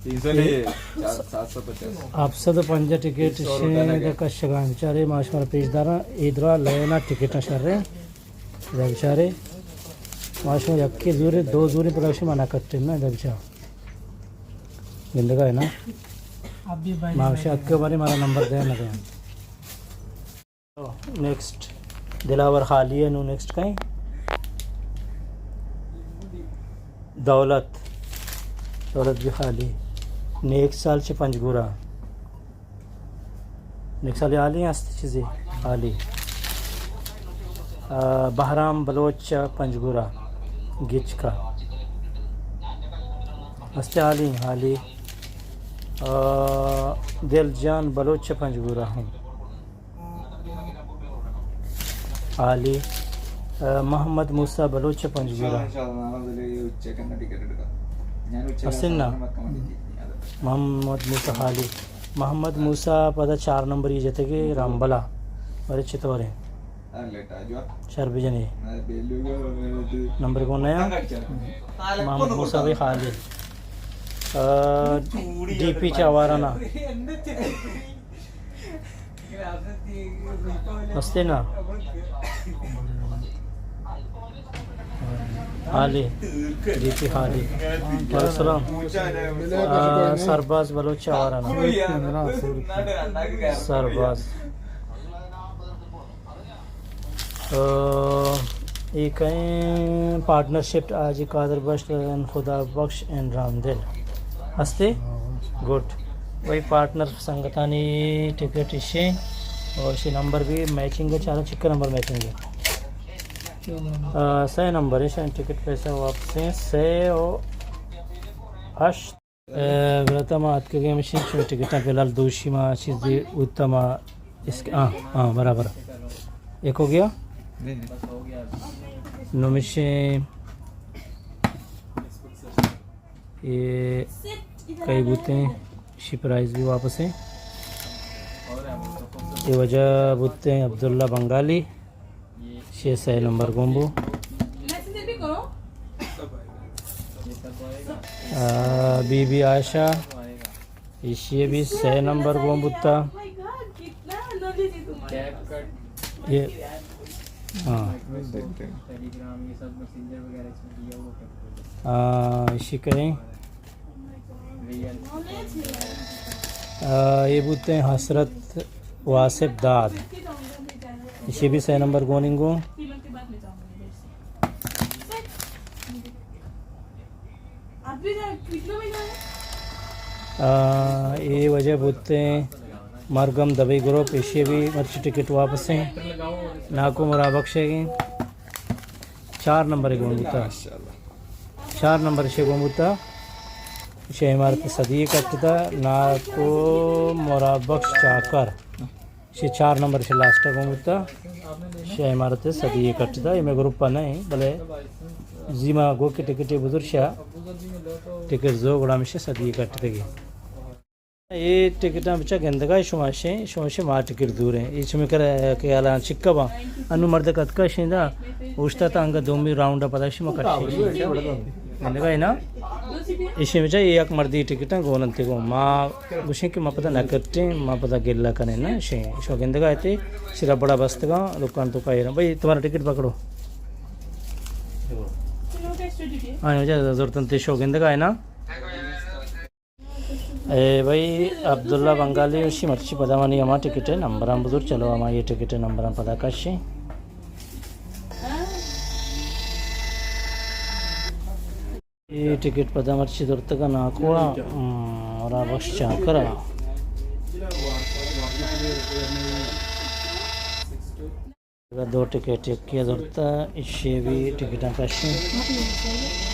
تین سو نہیں، چار، سات سو پچاس۔ ہپت سد و پنجاہ ٹکٹ شیں، ادا کشگاں۔ بچارے، ما شمارا پیش داراں، اے درا لائنا ٹکٹاں شریں۔ ادا بچارے، ما شما یکے زوریں، دو زوریں، پدا شما نہ کٹیں نا، ادا بچار۔ گندگا ہے نا؟ ما شما اتکے بارے مارا نمبر دے نہ دے۔ نیکسٹ، دلاور خالی ہے، نوں نیکسٹ کئیں؟ دولت، دولت بھی خالی۔ نیک سال چہ پنجگورا۔ نیک سال خالی ہست چیزے خالی۔ آ، بہرام بلوچ چہ پنجگورا۔ گچکا۔ ہست خالی، خالی۔ آ، دل جان بلوچ چہ پنجگورا ہم۔ عالی۔ آ، محمد موسیٰ بلوچ پنجگورا۔ ہستیں نا؟ محمد موسیٰ عالی۔ محمد موسیٰ پدا چار نمبری جتگے رامبلا۔ بارے چطوریں؟ شر بجنے۔ نمبر کون ہے؟ محمد موسیٰ بھائی خالی۔ آ، ڈی پی چاوارانا۔ ہستے نا؟ حالی، ڈی پی حالی۔ وعلیکم السلام۔ آ، سرباز بلوچ چاوارانا۔ سرباز۔ آ، اے کئیں پارٹنرشپ حاجی قادر بخش، خدا بخش اینڈ رام دل ہستے؟ گڈ۔ وہی پارٹنر سنگتانی ٹکٹ اشیں اور اشی نمبر بھی میچنگ ہے، چاروں چکر نمبر میچنگ ہے۔ آ، سئے نمبر ہے، اشانی ٹکٹ پیسہ واپس ہیں، سئے و ہشت۔ اے، برات ما اتکگیں ہمشی، شمئے ٹکٹاں فی الحال دوشی ما چیز دی اوتا ما اس کے، ہاں، ہاں، برابر۔ ایک ہو گیا؟ نہیں، نہیں۔ نمشیں، یہ کئی بوتے ہیں، شی پرائز بھی واپس ہیں۔ یہ وجہ بوتے ہیں عبداللہ بنگالی۔ شے سئے نمبر گون بو۔ آ، بی بی عائشہ، ایشی بھی سئے نمبر گون بوتا۔ یہ، ہاں۔ آ، ایشی کہیں۔ آ، یہ بوتے ہیں حسرت واصف داد۔ ایشی بھی سئے نمبر گوننگو۔ آ، یہ وجہ بوتے ہیں مرگم دبئی گروپ، ایشی بھی مرچی ٹکٹ واپس ہیں۔ ناکو مرا بخشے گئے۔ چار نمبر گون بوتا۔ چار نمبر شے گون بوتا۔ شے عمارت صدی کٹتا، ناکو مرا بخش چاکر۔ شے چار نمبر شے لاسٹ گون بوتا۔ شے عمارت صدی کٹتا، یہ میں گروپ پر نہیں، بلے زیما گو کے ٹکٹ بزرگ شا ٹکٹ زو گڑا میں شے صدی کٹتگی۔ اے ٹکٹاں بچا گندگا شما شیں، شما شیں ما ٹکٹ دوریں۔ اے چمی کرا کہ الان چکا با۔ انو مرد کتکا شیندا اوشتا تا انگا دومی راؤنڈ پدا شما کٹیں۔ گندگا ہے نا؟ ایشی بچا اے یک مردی ٹکٹاں گوننتے گو۔ ما گوشیں کہ ما پدا نہ کٹیں، ما پدا گلہ کنیں نا شیں۔ شما گندگا ہے تے شرا بڑا بستگا دکان تو کائے نا۔ بھائی تمہارا ٹکٹ پکڑو۔ ہاں، وجہ زورتن تے شو گندگا ہے نا؟ اے بھائی، عبداللہ بنگالی، اشی مرچی پدا منی ہما ٹکٹ ہے، نمبراں بزور، چلو ہما یہ ٹکٹ ہے، نمبراں پدا کشیں۔ یہ ٹکٹ پدا مرچی درتگا ناکوڑا، ہم، مرا بخش چاکرا۔ دو ٹکٹ یکے زرتا، ایشی بھی ٹکٹاں کشیں۔